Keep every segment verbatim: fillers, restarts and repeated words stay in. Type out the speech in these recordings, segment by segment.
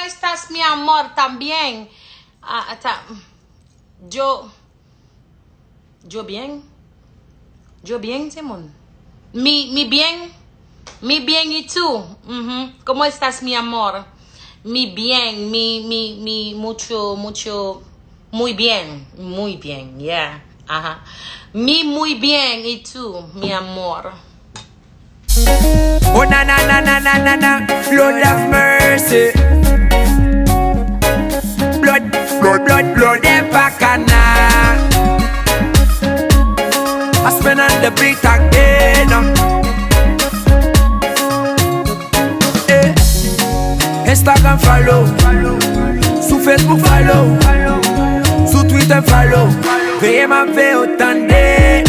estás, mi amor? También. Ah, ta, yo, yo bien. Yo bien, timoun. Mi, mi bien. Mi bien, y tú? Mhm. ¿Cómo estás, mi amor? Mi bien, mi, mi, mi, mucho, mucho, muy bien, muy bien, yeah. Ajá. Mi muy bien, ¿y tú, mi amor? Oh na na na na na na na, Lord have mercy. Blood, blood, blood, blood, dem pa kana. I spend on the beat again. Eh. Instagram follow, sou Facebook follow, sou Twitter follow. Veye m ap veye w tande.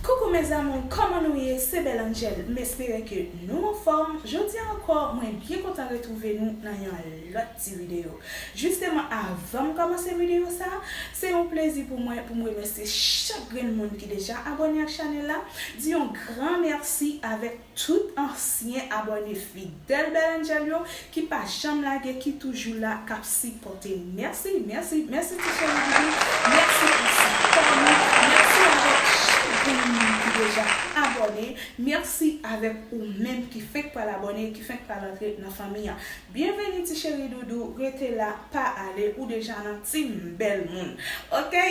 Koukou mes amours, kòman nou ye? Se Belle Angel, m espere ke nou anfòm. Jodi a ankò, mwen byen kontan retwouve nou nan yon lòt ti videyo. Jisteman, avan m kòmanse videyo sa, se yon plezi pou mwen pou m remèsye chak grenn moun ki deja abòne ak chanèl la, di yon gran mèsi avèk tout ansyen abòne fidèl Belle Angel yo ki pa janm lage, ki toujou la, k ap sipòte. Mèsi, mèsi, mèsi ti cheri doudou. Mèsi pou sipò nou. Mèsi avèk chak grenn moun ki deja abòne. Mèsi avèk ou menm ki fenk pral abòne, ki fenk pral antre nan fanmi an. Byenveni ti cheri doudou, rete la, pa ale, ou deja nan team bèl moun. Oke?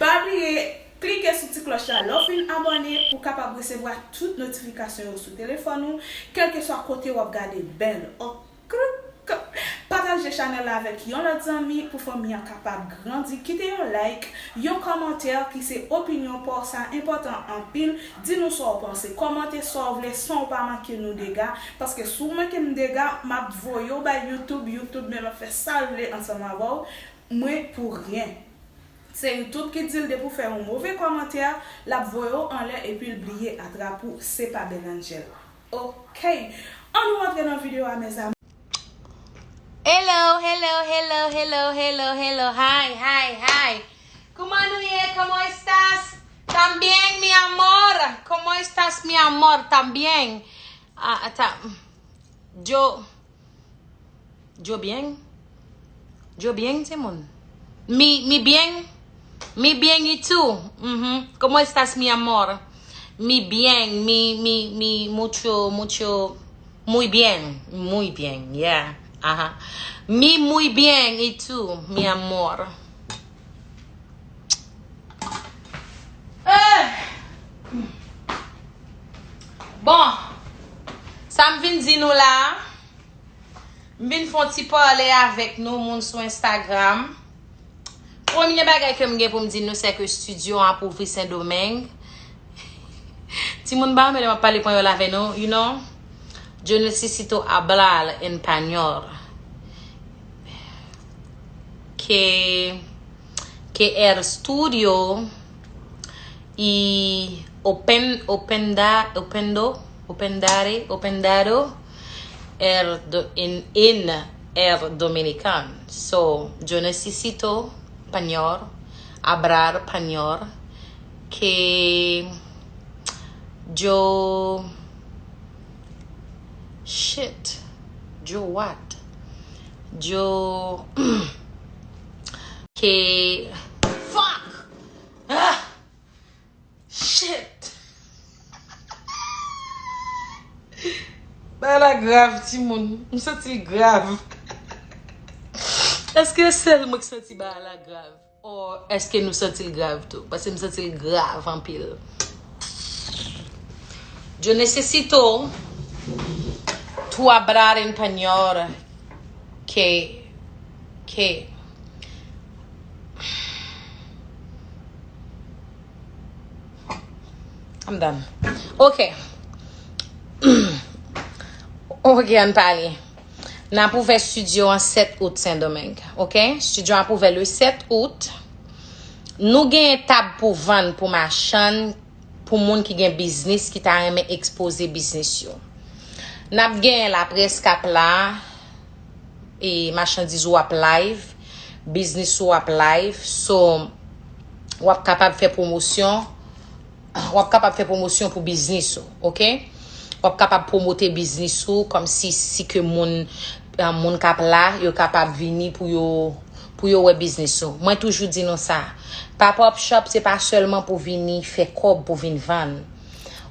Pa bliye, klike sou ti klòch la lè w fin abòne pou w kapab resevwa tout notifikasyon yo sou telefòn ou, kèlkeswa kote w ap gade bèl. Oke? Pataje chanèl la avèk yon lòt zanmi pou fanmi an kapab grandi. Kite yon like, yon kòmantè ki se opinyon pa w, sa enpòtan anpil. Di nou sa w panse. Kòmante sa w vle san w pa manke nou dega. Paske si w manke m dega, m ap voye w bay YouTube. YouTube menm ap fè sa l vle ansanm avè w. Mwen pou ryen. Se YouTube ki di l depi w fè yon move kòmantè, l ap voye w anlè epi l bliye atrap ou, se pa Belle Angel. Oke. Ann nou rantre nan videyo a mes amours. Hello, hello, hello, hello, hello, hello, hi, hi, hi. ¿Cómo nou ye? ¿Cómo estás? También, mi amor. ¿Cómo estás, mi amor? También. Ah, ta, yo, yo bien. Yo bien, timoun. Mi, mi bien. Mi bien, ¿y tú? Mhm. ¿Cómo estás, mi amor? Mi bien, mi, mi, mi, mucho, mucho, muy bien, muy bien, yeah. Ajá. Mi muy bien, ¿y tú, mi amor? Eh! Bon, sa m vin di nou la, m vin fè yon ti pale avèk nou, moun sou Instagram. Premye bagay ke m gen pou m di nou, se ke estidyo an ap ouvri Sendomeng. Timoun, ba m ap pale panyòl avè nou, you know. Yo nesesito hablar en español. Que, que el estudio y open, openda, opendo, opendare, opendado, el do, en, en el dominican. So, yo necesito pañol, hablar pañol, que yo, shit, yo what? Yo, que, fuck! Ah! Shit! Bagay la grav, timoun. M santi l grav. Èske sèl mwen ki santi bagay la grav? Or, èske nou santi l grav tou? Paske m santi l grav anpil. Yo necesito tu hablar en español que, que. I'm done. Ok. Ok, ann pale. N ap ouvè estidyo an sèt out Sendomeng. Ok? Estidyo an ap ouvè le sèt out. Nou gen tab pou vann pou machann, pou moun ki gen biznis, ki ta renmen ekspoze biznis yo. N ap gen laprès k ap la, e machandiz ou ap live, biznis ou ap live. So, w ap kapab fè pwomosyon, w ap kapab fè pwomosyon pou biznis ou, ok? w ap kapab pwomote biznis ou, kòmsi si ke moun, eh, moun k ap la, yo kapab vini pou yo, pou yo wè biznis ou. Mwen toujou di nou sa, pop up shop se pa sèlman pou vini fè kòb, pou vin vann.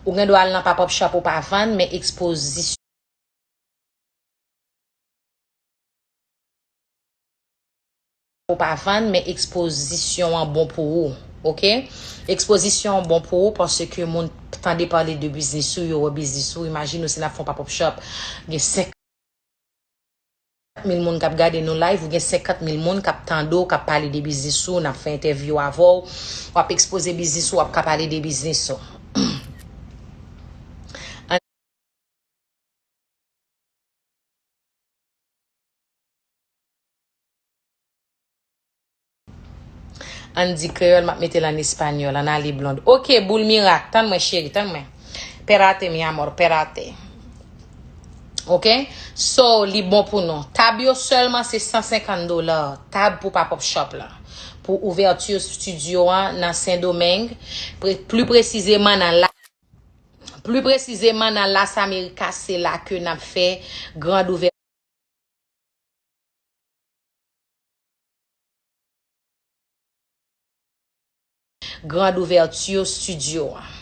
Ou gen dwa al nan pop up shop ou pa vann, men ekspozisyon ou pa vann, men ekspozisyon an bon pou ou, oke? Ekspozisyon an bon pou ou paske moun tande pale de biznis ou, yo wè biznis ou. Imajine w si n ap fè yon pop up shop, gen senkant mil moun k ap gade nou live, ou gen senkant mil moun k ap tande w, k ap pale de biznis ou, n ap fè entèvyou avè w, w ap ekspoze biznis ou, w ap ka pale de biznis ou. Ann di kreyòl, m ap mete l ann espanyòl, ann ale blond. Oke, boul mirak, tann mwen cheri, tann mwen. Pérate, mi amor, pérate. Oke? So, li bon pou nou. Tab yo sèlman se san senkant dola. Tab pou pop up shop la. Pou ouvèti studio an nan Sendomeng, pre-, pli presizeman nan la, pli presizeman nan Las Americas, se la ke n ap fè grand ouvè-, grand ouvèti studio an.